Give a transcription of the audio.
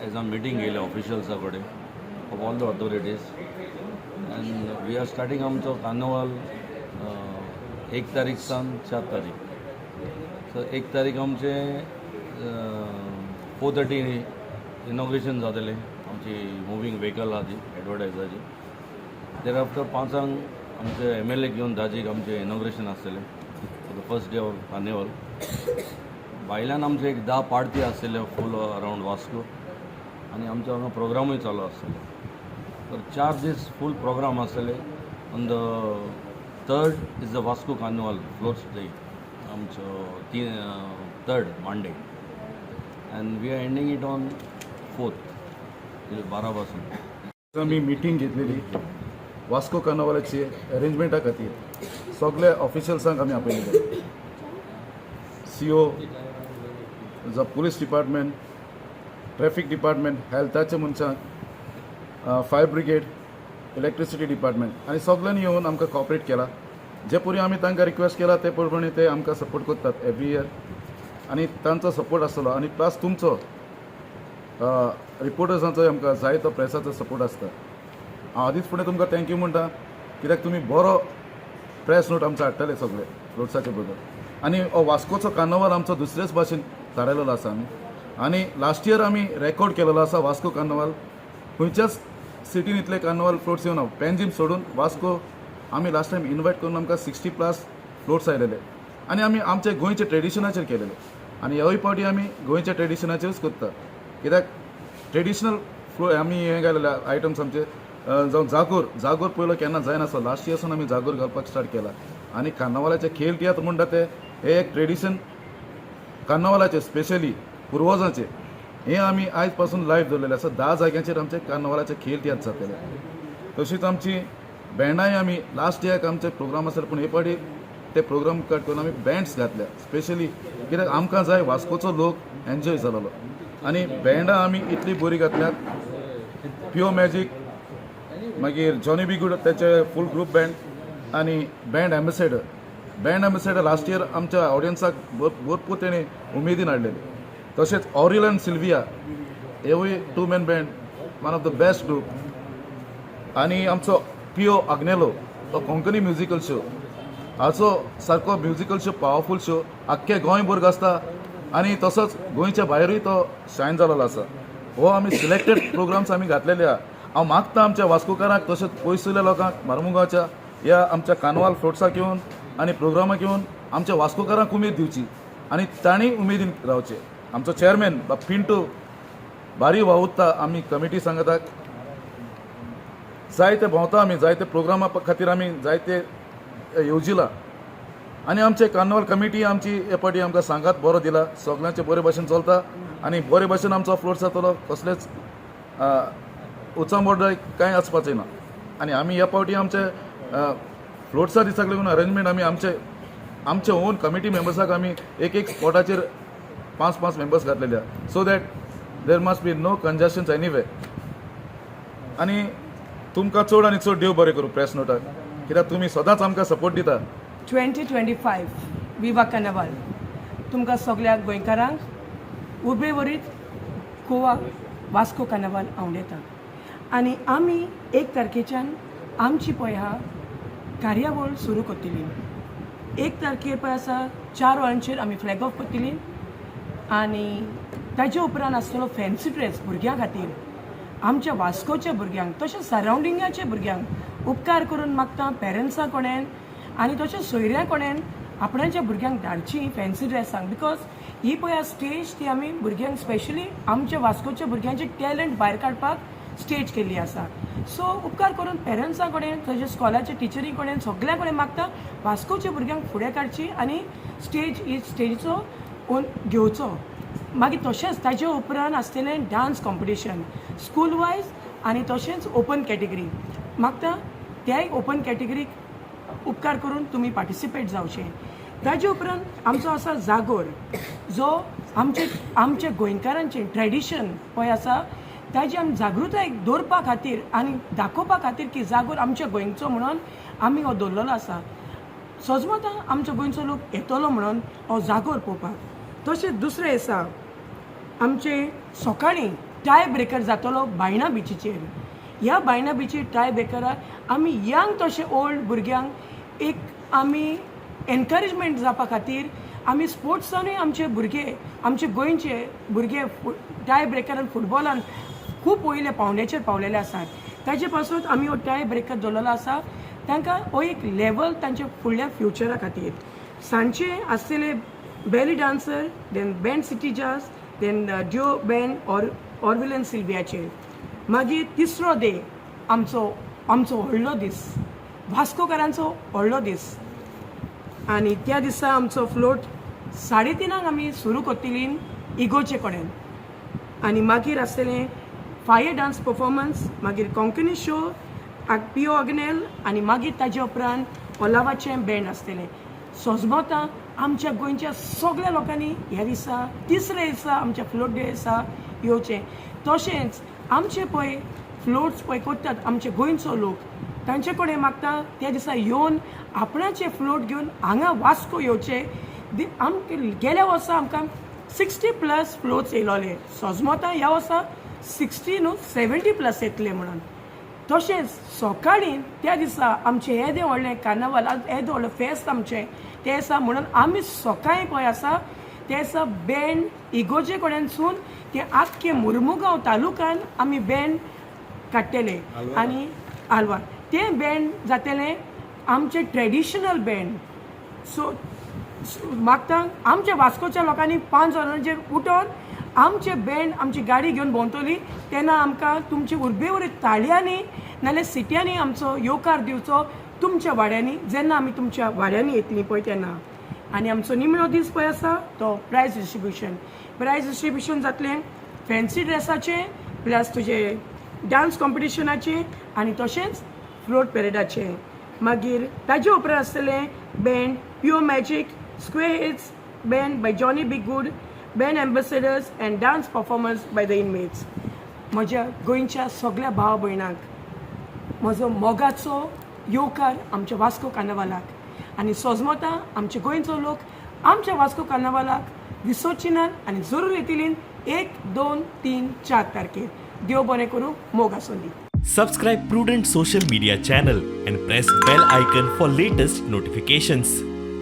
आयज आमी मिटींग घेयल्या ऑफिशियल्सा कडेन of all the authorities and we are starting आमचो कार्नवाल एक तारीख सावन 4 तारीख. सो एक तारीख आमचें 4:30 इनॉग्रेशन जातलें, आमची मुवींग व्हेकल आहा ती एडवर्टायजाची. There after 5 आंक आमचे एमएलए घेवन दाजीक आमचें इनॉग्रेशन आसतलें for the first day of carnival. भायल्यान आमचे एक 10 पार्टी आसतल्यो फूल अरावंड वास्को आनी आमचो हांगा प्रोग्रामूय चालू आसतलो. तर 4 दीस फूल प्रोग्राम आसतले. On the third is the Vasco Carnival floats day आमचो तीन third Monday and we are ending it on fourth 12 पासून. आमी मिटींग घेतलेली वास्को कार्नावालाची अरेंजमेंटा खातीर. सगळे ऑफिशियल्सांक आमी आपयलेले, CO, police department, traffic department, हेल्थाचे मनशांक, फायर ब्रिगेड, इलेक्ट्रिसिटी डिपार्टमेंट आनी सगल्यांनी येवन आमकां कॉपरेट केला. जे परी आमी तांकां रिक्वेस्ट केला ते प्रमाणे ते आमकां सपोर्ट करतात एवरी इयर आनी तांचो सपोर्ट आसतलो आनी प्लस तुमचो रिपोर्टर्सांचो आमकां जाय तो प्रेसाचो सपोर्ट आसता. हांव आदींच फुडें तुमकां thank you म्हणटा, कित्याक तुमी बरो प्रेस नोट आमचो हाडटले सगळे फ्लोट्साचे बद्दल. आनी हो वास्कोचो कार्नवाल आमचो दुसरेच भाशेन थारायलेलो आसा आमी आनी लास्ट इयर आमी रेकॉर्ड केलेलो आसा. वास्को कार्नवाल खंयच्याच सिटीन इतले कार्नवाल फ्लोट्स येवना पेंजीम सोडून. वास्को आमी लास्ट टायम इनवायट करून आमकां 60+ फ्लोट्स आयलेले आनी आमी आमचे गोंयचे ट्रेडिशनाचेर केलेले आनी ह्योय फावटी आमी गोंयच्या ट्रेडिशनाचेरूच करता, कित्याक ट्रेडिशनल फ्लो आमी हें घालेले आयटम्स आमचे जावं जागोर. जागोर पयलो केन्ना जायनासलो. लास्ट इयर सावन आमी जागोर घालपाक स्टार्ट केला आनी कार्नावालाचे खेळ तियात्र म्हणटा ते हे एक ट्रेडिशन कार्नावालाचे, स्पेशली पुर्वजांचे हे आमी आयज पासून लायव्ह दवरलेले आसा. 10 जाग्यांचेर आमचे कार्नावालाचे खेळ तियात्र जातले. तशीच आमची बँडाय आमी लास्ट इयराक आमचे प्रोग्राम आसले, पूण हे फावटी ते प्रोग्राम कट करून आमी बँड्स घातल्या, स्पेशली कित्याक आमकां जाय वास्कोचो लोक एन्जॉय जालोलो. आनी बँडां आमी इतली बरी घातल्यात, प्युअर मॅजीक, मागीर जॉनी बी गुड तेचे फूल ग्रूप बँड आनी band ambassador. Band ambassador last year आमच्या ऑडियन्साक भरपूर तेणें उमेदीन हाडलेली. तशेंच ऑरियल अँड सिल्विया हेवूय two man band, one of the best group. आनी आमचो पियो आग्नेलो तो कोंकणी म्युजिकल शो हाचो सारको म्युजिकल शो, पावरफूल शो, आख्खे गोंयभर गाजता आनी तसोच गोंयच्या भायरूय तो शायन जालेलो आसा. हो आमी सिलेक्टेड प्रोग्राम्स आमी घातलेले आहा. हांव मागता आमच्या वास्कोकारांक तशेंच पयसुल्ल्या लोकांक मारमुगांवच्या ह्या आमच्या कार्नवाल फ्लोट्साक येवन आनी प्रोग्रामाक येवन आमच्या वास्कोकारांक उमेद दिवची आनी तांणी उमेदीन रावचें. आमचो चेअरमॅन बाब पिंटू बारी वावुरता. आमी कमिटी सांगताक जायते भोंवता आमी, जायते प्रोग्रामा खातीर आमी जायते येवजिला आनी आमचे कार्नवाल कमिटी आमची हे फावटी आमकां सांगात बरो दिला. सगळ्यांचे बरे भाशेन चलता आनी बरे भाशेन आमचो फ्लोट जातलो. कसलेच उचांबळ कांय आसपाचें ना. आनी आमी ह्या फावटी आमचे फ्लोट्सा दिसाक लागून अरेंजमेंट आमी आमचे आमचे ओन कमिटी मेंबर्साक आमी एक एक स्पॉटाचेर पांच पांच मेंबर्स घातलेले आहा, so that there must be no congestions anyway. आनी तुमकां चड आनी चड देव बरें करूं प्रेस नोटाक, कित्याक तुमी सदांच आमकां सपोर्ट दिता. 2025 विवा कार्नावाल, तुमकां सगळ्या गोंयकारांक उबे वरीत गोवा वास्को कार्नावाल आंवडेता. आनी आमी एक तारखेच्यान आमची पळय आहा कार्यावळ सुरू करतली. एक तारखेर पळय आसा 4 वरांचेर आमी फ्लॅग ऑफ करतली आनी ताजे उपरांत आसतलो फॅन्सी ड्रेस भुरग्यां खातीर, आमच्या वास्कोच्या भुरग्यांक तशेंच सरावंडिंगाच्या भुरग्यांक. उपकार करून मागता पेरंट्सां कडेन आनी तशेंच सोयऱ्यां कडेन, आपणाच्या भुरग्यांक धाडची फॅन्सी ड्रेसांक, because ही पळय स्टेज ती आमी भुरग्यांक, स्पेशली आमच्या वास्कोच्या भुरग्यांचे टॅलंट भायर काडपाक स्टेज केल्ली आसा. सो उपकार करून पेरंट्सां कडेन तशेंच स्कॉलाच्या टिचरी कडेन सगळ्यां कडेन मागता, वास्कोच्या भुरग्यांक फुडें काडची आनी स्टेज ही स्टेजीचो ओन घेवचो. मागीर तशेंच ताजे उपरांत आसतलें डांस कॉम्पिटिशन स्कूल वायज आनी तशेंच ओपन कॅटेगरी. मागता त्याय ओपन कॅटेगरीक उपकार करून तुमी पार्टिसिपेट जावचें. ताजे उपरांत आमचो आसा जागोर, जो आमचे आमच्या गोंयकारांचें ट्रेडिशन पळय आसा ताजी आमी जागृताय दवरपा खातीर आनी दाखोवपा खातीर की जागोर आमच्या गोंयचो म्हणून आमी हो दवरलेलो आसा. सजमता आमच्या गोंयचो लोक येतलो म्हणून हो जागोर पळोवपाक. तशेंच दुसरें आसा आमचें सकाळीं टाय ब्रेकर जातलो बायणा बिचीचेर. ह्या बायणा बिचीर टाय ब्रेकरार आमी यंग तशें ओल्ड भुरग्यांक एक आमी एनकरेजमेंट जावपा खातीर आमी स्पोर्ट्सानूय आमचे भुरगे, आमचे गोंयचे भुरगे टाय ब्रेकरान फुटबॉलान खूब वयल्या पावंड्याचेर पावलेले आसात. ताजे पासून आमी हो टाय ब्रेकर दवरलेलो आसा. तांकां हो एक लेवल तांच्या फुडल्या फ्युचरा खातीर. सांजचे आसतले belly dancer, then band City Jazz, then duo band or ऑर्विलन सिल्वियाचेर. मागीर तिसरो डे आमचो, आमचो व्हडलो दीस, वास्कोकारांचो व्हडलो दीस. आनी त्या दिसा आमचो फ्लोट 3:30 आमी सुरू करतली इगोर्जे कडेन आनी मागीर आसतलें फायर डांस परफॉर्मन्स, मागीर कोंकणी शो पियो अग्नेल आनी मागीर ताजे उपरांत ओलावाचें बँड आसतलें. सोजमता आमच्या गोंयच्या सगळ्या लोकांनी ह्या दिसा, तिसऱ्या दिसा, आमच्या फ्लोट डे दिसा येवचें. तशेंच आमचे पळय फ्लोट्स पळय करतात आमचे गोंयचो लोक, तांचे कडेन मागता त्या दिसा येवन आपणाचे फ्लोट घेवन हांगा वास्को येवचे. आमकां गेल्या वर्सा आमकां 60+ फ्लोट्स येयलोले. सोजमता ह्या वर्सा 60 न्हू, 70+ येतले म्हणून. तशेंच सकाळीं त्या दिसा आमचें येदें व्हडलें कार्नावाल, येदें व्हडलें फेस्त आमचें तें आसा म्हणून आमी सकाळीं पळय आसा ते आसा बँड इगोर्जे कडेनसून ते आख्खे मुर्मुगांव तालुकान आमी बँड काडटले आनी आलवार तें बँड जातलें आमचें ट्रेडिशनल बँड. सो मागता आमच्या वास्कोच्या लोकांनी 5 वरांचेर उठोन आमचे बँड, आमची गाडी घेवन भोंवतली तेन्ना आमकां तुमचे उर्बेवरी ताळयांनी नाल्यार सिटयांनी आमचो येवकार दिवचो तुमच्या वाड्यांनी, जेन्ना आमी तुमच्या वाड्यांनी येतली पळय तेन्ना. आनी आमचो निमणो दीस पळय आसा तो प्रायज डिस्ट्रिब्युशन. प्रायज डिस्ट्रिब्युशन जातलें फॅन्सी ड्रेसाचें, प्लस तुजे डांस कॉम्पिटिशनाचें आनी तशेंच फ्लोट परेडाचें. मागीर ताजे उपरांत आसतलें band Pure Magic, Square Heads band by Johnny B Good, band Ambassadors and dance performance by the inmates. म्हज्या गोंयच्या सगळ्या भाव भयणांक म्हजो मोगाचो येवकार आमच्या वास्को कार्नावालाक. आनी सोजमता आमच्या गोंयचो लोक आमच्या वास्को कार्नावालाक विसरची नात आनी जरूर येतली 1, 2, 3, 4 तारखेर. देव बरें करूं, मोग आसूं दी. Subscribe Prudent Social Media channel and press bell icon for latest notifications.